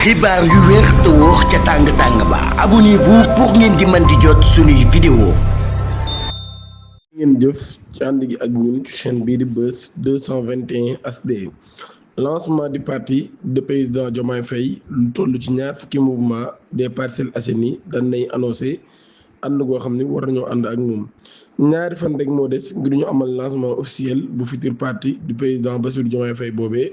xibaar yu wér te wóor ca tàng ba abonnez-vous pour ngeen di mën di jot suñuy vidéo. ngeen jëf ci ànd gi ak ñun ci chaîne bii di Buzz 221 HD. Lancement du parti de président Diomaye Faye lu toll ci ñaar fukki mouvement des Parcelles Assainies dañ nay annoncé ànd goo xam ne war nañoo ànd ak moom ñaari fan rek moo des ngir ñu amal lancement officiel bu futur parti du président Bassirou Diomaye Faye boobee.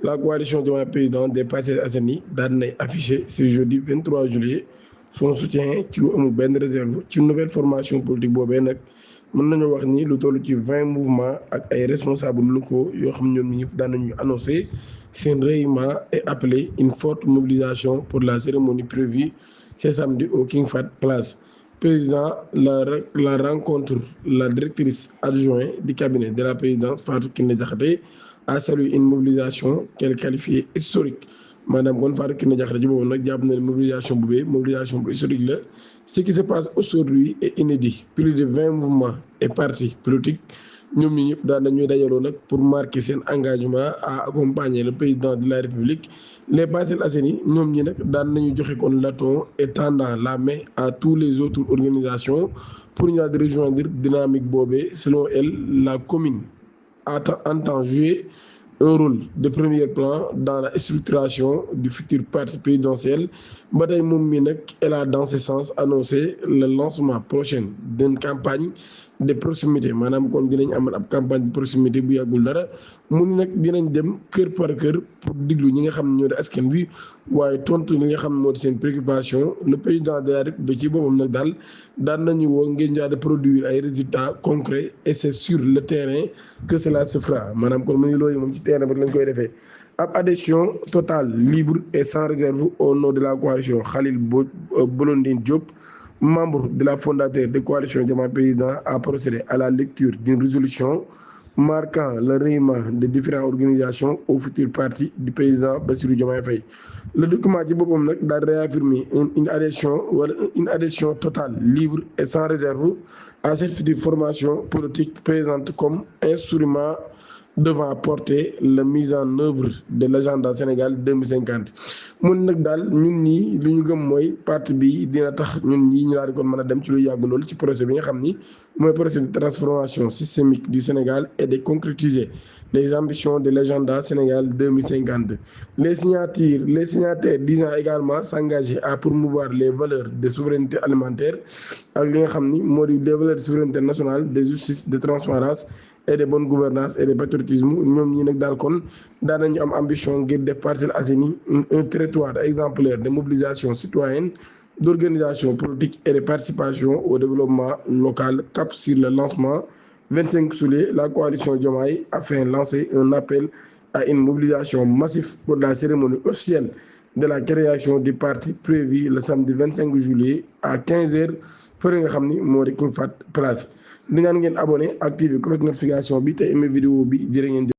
La coalition Diomaye président des Parcelles Assainies daan nay affiché ce jeudi 23 juillet son soutien ci lu amul benn réserve ci nouvelle formation politique boobee nag mën nañoo wax ni lu toll ci 20 mouvements ak ay responsables locaux yoo xam ñoom ñëpp daan nañu annoncé seen ralliement et appelé une forte mobilisation pour la cérémonie prévue ce samedi au King Fahd Palace. Président la rencontre la directrice adjointe du cabinet de la présidence Fatou Kiné Diakhaté a salué une mobilisation qu'elle qualifiée historique maanaam kon Fatou Kiné Diakhaté ci boobu nag jàpp na ne mobilisation bu historique la. Ce qui se passe aujourd'hui est inédit. Plus de 20 mouvements et partis politiques ñoom ñi ñëpp daan nañuy dajaloo nag pour marquer seen engagement à accompagner le président de la République. Les Parcelles Assainies ñoom ñi nag daan nañu joxe kon laton et tendant la main à tous les autres organisations pour ñu daal di rejoindre dynamique boobee. Selon elle, la commune entend jouer un rôle de premier plan dans la structuration du futur parti présidentiel. ba tey moom mi nag elle a dans ce sens annoncé le lancement prochain d'une campagne de proximité maanaam kon dinañ amal ab campagne de proximité bu yàggul dara mu ni nag dinañ dem kër par kër pour diglu ñi nga xam ne ñoo di askan wi waaye tontu li nga xam ne moo di seen préoccupation. Le président de la République ci boppam nag daal daan nañu woo ngeen jaar de produire ay résultats concrets et c'est sur le terrain que cela se fera maanaam kon mu ngi loolu moom ci terrain ba lañ koy defee. Ab adhésion totale, libre et sans réserve au nom de la coalition Khalil Blondin Diop, membre de la fondateur de coalition Diomaye Président, a procédé à la lecture d'une résolution marquant le ralliement de différentes organisations au futur parti du président Bassirou Diomaye Faye. Le document ci boppam nag daal réaffirmer une adhésion totale, libre et sans réserve à cette future formation politique présente comme instrument devant porter la mise en œuvre de l'agenda Sénégal 2050. mun nag daal ñun ñii li ñu gëm mooy parti bi dina tax ñun ñii ñu daal di kon mën a dem ci lu yàgg loolu ci projet bi nga xam ni mooy projet de transformation systémique du Sénégal et de concrétiser les ambitions de l'agenda Sénégal 2050. Les signataires disant également s'engager à promouvoir les valeurs de souveraineté alimentaire ak li nga xam ni moo di les valeurs de souveraineté nationale, de justice, de transparence et de bonne gouvernance et de patriotisme. ñoom ñi nag daal kon daan nañu am ambition ngir def Parcelles Assainies un territoire exemplaire de mobilisation citoyenne, d'organisation politique et de participation au développement local. Cap sur le lancement 25 juillet, la coalition Diomaye a fait lancer un appel à une mobilisation massive pour la cérémonie officielle de la création du parti prévue le samedi 25 juillet à 15h fële nga xam ni moo di King Fahd Palace. di ñaan ngeen abonné activé cloche notification bi te aimé vidéo bi jërë ngeen jëf.